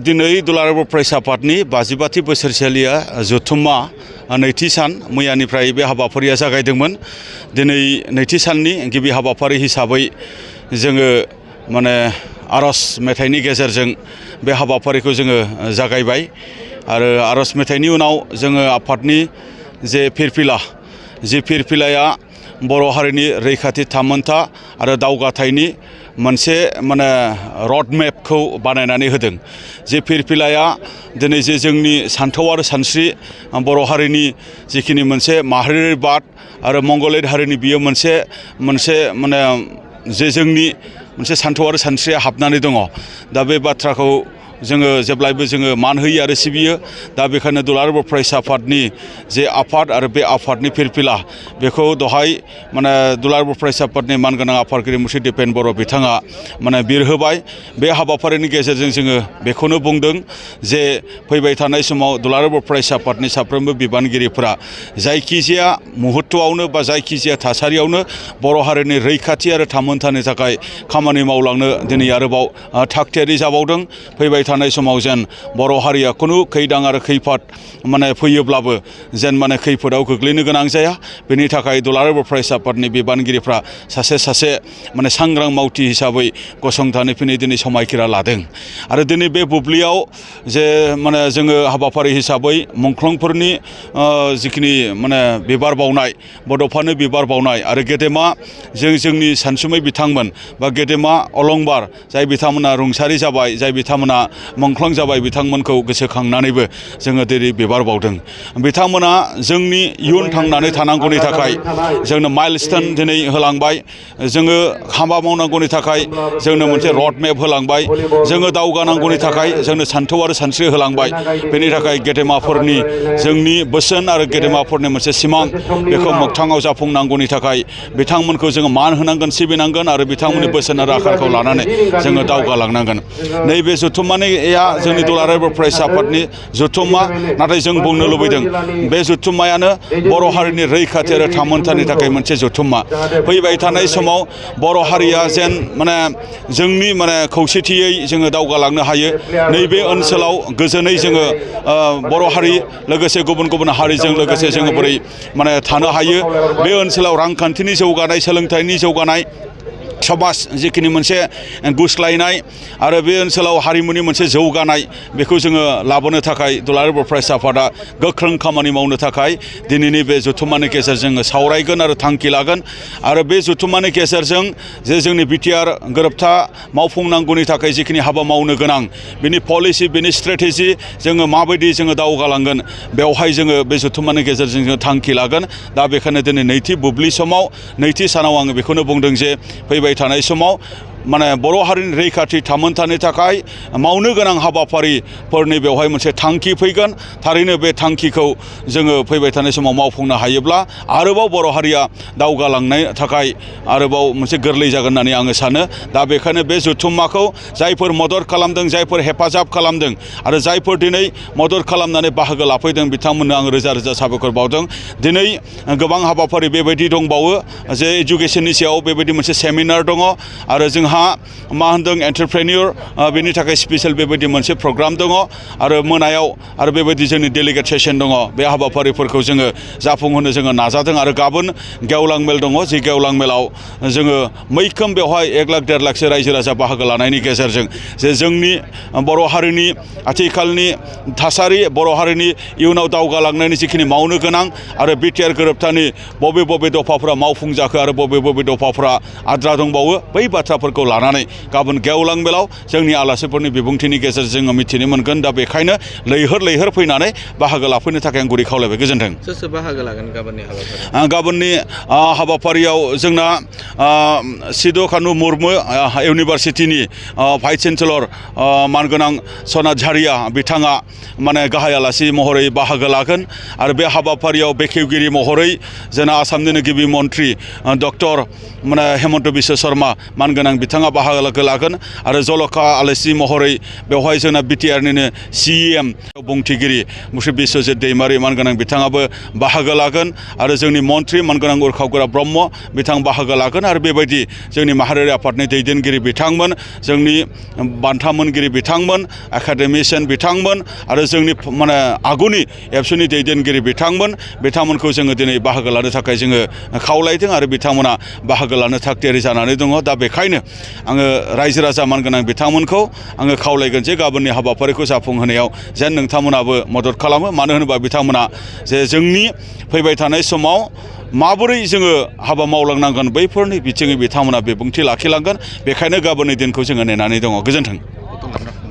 दिनै दुलाराय बर' फरायसा आफादनि 52थि बोसोरसालिया जथुम्मा नैथि सान मैयानिफ्राय बे हाबाफारिया जागायदोंमोन। दिनै नैथि साननि गिबि हाबाफारि हिसाबै जोङो आर'ज मेथाइनि गेजेरजों बे हाबाफारिखौ जोङो जागायबाय आरो आर'ज मेथाइनि उनाव जोङो आफादनि जे फिरफिलाया बर' हारिनि रैखाथि थामोनथा आरो दावगाथायनि मोनसे रड मेपखौ बानायनानै होदों। जे फिरफिलाया दिनै जे जोंनि सान्थौ आरो सानस्रि बर' हारिनि जिखिनि मोनसे माहारियारि बाद आरो मंगलायत हारिनि बियो मोनसे जे जोंनि मोनसे सान्थौ आरो सानस्रिया हाबनानै दङ। दा बे बाथ्राखौ जोङो जेब्लायबो जोङो मान होयो आरो सिबियो। दा बेखायनो दुलाराय बर' फरायसा आफादनि जे आफाद आरो बे आफादनि फिरफिला बेखौ दहाय दुलाराय बर' फरायसा आफादनि मानगोनां आफादगिरि मुश्री दिपेन बर' बिथाङा बिरहोबाय। बे हाबाफारिनि गेजेरजों जोङो बेखौनो बुंदों जे फैबाय थानाय समाव दुलाराय बर' फरायसा आफादनि साफ्रोमबो बिबानगिरिफोरा जायखिजाया मुहुर्तआवनो बा जायखिजाया थासारियावनो बर' हारिनि रैखाथि आरो थामोनथानि थाखाय खामानि मावलांनो दिनै आरोबाव थागथियारि जाबावदों। फैबाय थानाय समाव जेन बर' हारिया खुनु खैदां आरो खैफोद फैयोब्लाबो जेन खैफोदाव गोग्लैनो गोनां जाया। बेनि थाखाय दुलाराय बर' फरायसा आफादनि बिबानगिरिफ्रा सासे सांग्रां मावथि हिसाबै गसंथानो फैनो दिनै समायखिरा लादों। आरो दिनै बे बुब्लियाव जे जोङो हाबाफारि हिसाबै मुंख्लंफोरनि जिखिनि बिबार बावनाय बड'फानो बिबार बावनाय आरो गेदेमा जोंनि सानसुमै बिथांमोन बा गेदेमा अलंबार जाय बिथांमोना रुंसारि जाबाय, जाय बिथांमोना मुंख्लं जाबाय, बिथांमोनखौ गोसोखांनानैबो जोङो दिनै बिबार बावदों। बिथांमोना जोंनि इयुन थांनानै थानांगौनि थाखाय जोंनो माइलस्टोन दिनै होलांबाय। जोङो हाबा मावनांगौनि थाखाय जोंनो मोनसे रड मेप होलांबाय। जोङो दावगानांगौनि थाखाय जोंनो सान्थौ आरो सानस्रि होलांबाय। बेनि थाखाय गेदेमाफोरनि जोंनि बोसोन आरो गेदेमाफोरनि मोनसे सिमां बेखौ मोगथाङाव जाफुंनांगौनि थाखाय बिथांमोनखौ जोङो मान होनांगोन, सिबिनांगोन आरो बिथांमोननि बोसोन आरो आखारखौ लानानै जोङो दावगालांनांगोन। नैबे जथुम्माया जोंनि दुलाराय बर' फरायसा आफादनि जथुम्मा। नाथाय जों बुंनो लुबैदों बे जथुम्मायानो बर' हारिनि रैखाथि आरो थामोनथानि थाखाय मोनसे जथुम्मा। फैबाय थानाय समाव बर' हारिया जेन जोंनि खौसेथियै जोङो दावगालांनो हायो। नैबे ओनसोलाव गोजोनै जोङो बर' हारि लोगोसे गुबुन हारिजों लोगोसे जोङो बोरै थानो हायो। बे ओनसोलाव रांखान्थिनि जौगानाय, सोलोंथाइनि जौगानाय, समाज जिखिनि मोनसे गुस्लायनाय आरो बे ओनसोलाव हारिमुनि मोनसे जौगानाय बेखौ जोङो लाबोनो थाखाय दुलाराय बर' फरायसा आफादा गोख्रों खामानि मावनो थाखाय दिनैनि बे जथुम्मानि गेजेरजों सावरायगोन आरो थांखि लागोन। आरो बे जथुम्मानि गेजेरजों जे जोंनि बिटिआर गोरोबथा मावफुंनांगौनि थाखाय जिखिनि हाबा मावनो गोनां बिनि पलिसि, बिनि स्ट्रेटेजि जोङो माबायदि जोङो दावगालांगोन बेवहाय जोङो बे जथुम्मानि गेजेरजों जोङो थांखि लागोन। दा बेखायनो दिनै नैथि बुब्लि समाव नैथि सानाव आङो बेखौनो बुंदों जे फैबाय थानाय समाव बर' हारिनि रैखाथि थामोनथानि थाखाय मावनो गोनां हाबाफारिफोरनि बेवहाय मोनसे थांखि फैगोन। थारैनो बे थांखिखौ जोङो फैबाय थानाय समाव मावफुंनो हायोब्ला आरोबाव बर' हारिया दावगालांनो थाखाय आरोबाव मोनसे गोरलै जागोन होननानै आङो सानो। दा बेखायनो बे जथुम्माखौ जायफोर मदद खालामदों, जायफोर हेफाजाब खालामदों आरो जायफोर दिनै मदद खालामनानै बाहागो लाफैदों बिथांमोननो आं रोजा रोजा साबायखर बावदों। दिनै गोबां हाबाफारि बेबायदि दंबावो जे इडुकेसननि सायाव बेबायदि मोनसे सेमिनार दङ आरो जोंहा एन्टारप्रेनियर बेनि थाखाय स्पेसियेल बेबायदि मोनसे प्रग्राम दङ आरो मोनायाव आरो बेबायदि जोंनि डेलिगेट सेसन दङ। बे हाबाफारिफोरखौ जोङो जाफुंहोनो जोङो नाजादों आरो गाबोन गेवलां मेल दङ। जि गेवलां मेलाव जोङो मैखोम बेवहाय 1 लाख 1.5 लाखसो रायजो राजा बाहागो लानायनि गेजेरजों जे जोंनि बर' हारिनि आथिखालनि थासारि, बर' हारिनि इयुनाव दावगालांनायनि जिखिनि मावनो गोनां आरो बिटिआर गोरोबथानि बबे दफाफोरा मावफुंजाखो आरो बबे दफाफोरा आद्रा दंबावो बै बाथ्राफोरखौ लानानै गाबोन गेवलां मेलाव जोंनि आलासिफोरनि बिबुंथिनि गेजेरजों जोङो मिथिनो मोनगोन। दा बेखायनो लैहोर फैनानै बाहागो लाफैनो थाखाय आं गुरै खावलायबाय। गोजोन्थों। सोर बाहागो लागोन गाबोननि हाबाफारियाव? गाबोननि हाबाफारियाव जोंना सिद' कानु मुर्मु इउनिभारसिटिनि भाइस चेन्सेलर मानगोनां सनाथ झारिया बिथाङा गाहाय आलासि महरै बाहागो लागोन। आरो बे हाबाफारियाव बेखेवगिरि महरै जोंना आसामनिनो गिबि मन्थ्रि डक्टर हेमन्त बिश्व शर्मा मानगोनां बिथाङा बाहागो लागोन आरो जल'खा आलासि महरै बेवहाय जोंना बिटिआरनिनो CEM बुंथिगिरि मुसुर बिस्वजित दैमारि मानगोनां बिथाङाबो बाहागो लागोन आरो जोंनि मन्थ्रि मानगोनां उरखावगोरा ब्रह्म बिथां बाहागो लागोन आरो बेबायदि जोंनि माहारियारि आफादनि दैदेनगिरि बिथांमोन जोंनि बान्था मोनगिरि बिथांमोन एकाडेमिसियान बिथांमोन आरो जोंनि माने आगुनि एबसुनि दैदेनगिरि बिथांमोनखौ जोङो दिनै बाहागो लानो थाखाय जोङो खावलायदों आरो बिथांमोना बाहागो लानो थागथियारि जानानै दङ दा बेखायनो आङो रायजो राजा मानगोनां बिथांमोनखौ आङो खावलायगोन जे गाबोननि हाबाफारिखौ जाफुंहोनायाव जेन नोंथांमोनाबो मदद खालामो मानो होनोबा बिथांमोना जे जोंनि फैबाय थानाय समाव माबोरै जोङो हाबा मावलांनांगोन बैफोरनि बिथिङै बिथांमोना बिबुंथि लाखिलांगोन बेखायनो गाबोननि दिनखौ जोङो नेनानै दङ गोजोन्थों।